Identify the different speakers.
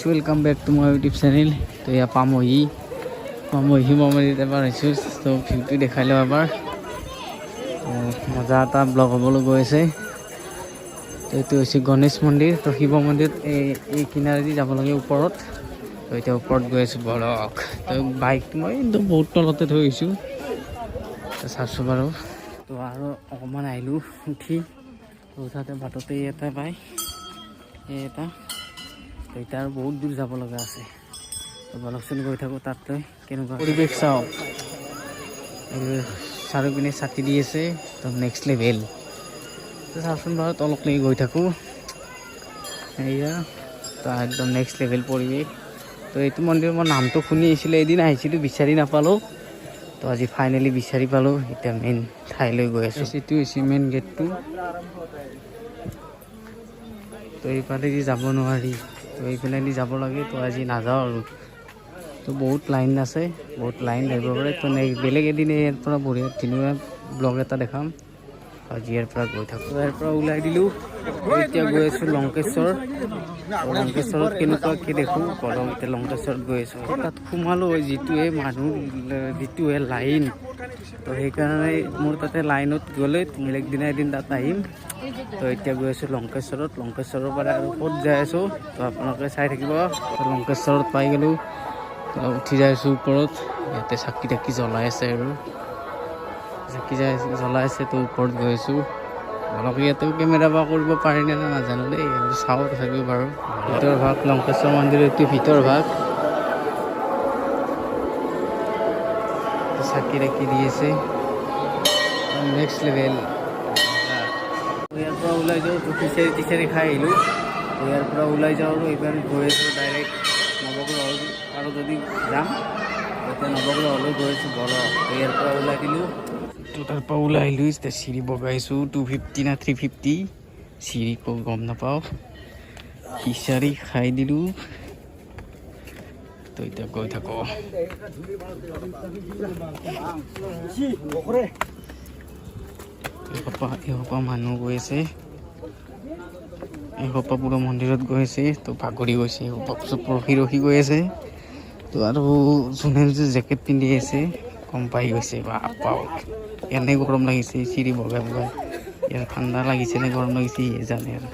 Speaker 1: Welcome back to my YouTube channel. তো এয়া পামহি, পামহি শিৱ মন্দিৰত এবাৰ আহিছোঁ। তো ভিউটো দেখাই লওঁ এবাৰ। তো মজা এটা ব্লগ হ'বলৈ গৈ আছে। তো এইটো হৈছে গণেশ মন্দিৰ। তো শিৱ মন্দিৰত এই কিনাৰেদি যাব লাগে ওপৰত। তো এতিয়া ওপৰত গৈ আছোঁ, বলক। তো বাইকটো মই একদম বহুত তলতে থৈ আহিছোঁ। তো চাইছোঁ বাৰু। তো আৰু অকণমান আহিলোঁ উঠি। তো উঠাতে বাটতে এটা পায়, এই এটা। তো এতিয়া আৰু বহুত দূৰ যাব লগা আছে। তো বলকচোন, গৈ থাকোঁ তাত লৈ কেনেকুৱা পৰিৱেশ চাওক। এই চাৰিওপিনে চাকি দি আছে, তো নেক্সট লেভেল। তো চাওকচোন বাৰু, তলক লাগি গৈ থাকোঁ। এয়া তো একদম নেক্সট লেভেল পৰিৱেশ। তো এইটো মন্দিৰ মই নামটো শুনি আহিছিলোঁ, এদিন আহিছিলোঁ, বিচাৰি নাপালোঁ। তো আজি ফাইনেলি বিচাৰি পালোঁ। এতিয়া মেইন ঠাইলৈ গৈ আছোঁ। এইটো হৈছে মেইন গেটটো। তো এইফালেদি যাব নোৱাৰি, তো এইফালেদি যাব লাগে। তো আজি নাযাওঁ আৰু। তো বহুত লাইন আছে, বহুত লাইন লাগিব পাৰে। তো বেলেগ এদিন ইয়াৰ পৰা বঢ়িয়া ধুনীয়া ব্লগ এটা দেখাম। আজি ইয়াৰ পৰা গৈ থাকোঁ। ইয়াৰ পৰা ওলাই দিলোঁ। এতিয়া গৈ আছোঁ লংকেশ্বৰ। তো লংকেশ্বৰত কেনেকুৱা কি দেখোঁ, বলক। এতিয়া লংকেশ্বৰত গৈ আছোঁ। তাত সোমালোঁ, যিটোহে মানুহ, যিটোহে লাইন, তো সেইকাৰণে মোৰ তাতে লাইনত গ'লে বেলেগ দিনা এদিন তাত আহিম। তো এতিয়া গৈ আছোঁ লংকেশ্বৰত। লংকেশ্বৰৰ পৰা আৰু ক'ত যাই আছোঁ, তো আপোনালোকে চাই থাকিব। তো লংকেশ্বৰত পাই গ'লোঁ। তো উঠি যাই আছোঁ ওপৰত। ইয়াতে চাকি তাকি জ্বলাই আছে আৰু চাকি যাই জ্বলাই আছে। তো ওপৰত গৈ আছোঁ, অলপ ইয়াতেও কেমেৰা বা কৰিব পাৰিনে নে নাজানো দেই, চাওঁ তথাপিও বাৰু। ভিতৰ ভাগ, লংকেশ্বৰ মন্দিৰৰ এইটো ভিতৰ ভাগ। চাকি ৰাখি দি আছে, নেক্সট লেভেল। ইয়াৰ পৰা ওলাই যাওঁ। তো খিচাৰি টিচাৰি খাই আহিলোঁ। তো ইয়াৰ পৰা ওলাই যাওঁ আৰু এইবাৰ গৈ আছোঁ ডাইৰেক্ট নৱগ্ৰহ। আৰু যদি যাম, এতিয়া নৱগ্ৰহলৈ গৈ আছোঁ, বলক। তো ইয়াৰ পৰা ওলাই দিলোঁ। তো তাৰ পৰা ওলাই আহিলোঁ। এতিয়া চিৰি বগাইছোঁ, 250 না 350 চিৰি গম নাপাওঁ। খিচাৰি খাই দিলোঁ। তো এতিয়া গৈ থাকোঁ। এসোপা এসোপা মানুহ গৈ আছে, এসোপা পুৰা মন্দিৰত গৈ আছে। তো ভাগৰি গৈছে, এসোপা চব ৰখি ৰখি গৈ আছে। তো আৰু যোনে যোনে জেকেট পিন্ধি আছে, গম পাই গৈছে। বাপা, এনে গৰম লাগিছে চিৰি বগাই বগাই। ইয়াৰ ঠাণ্ডা লাগিছে নে গৰম লাগিছে সিহে জানে আৰু।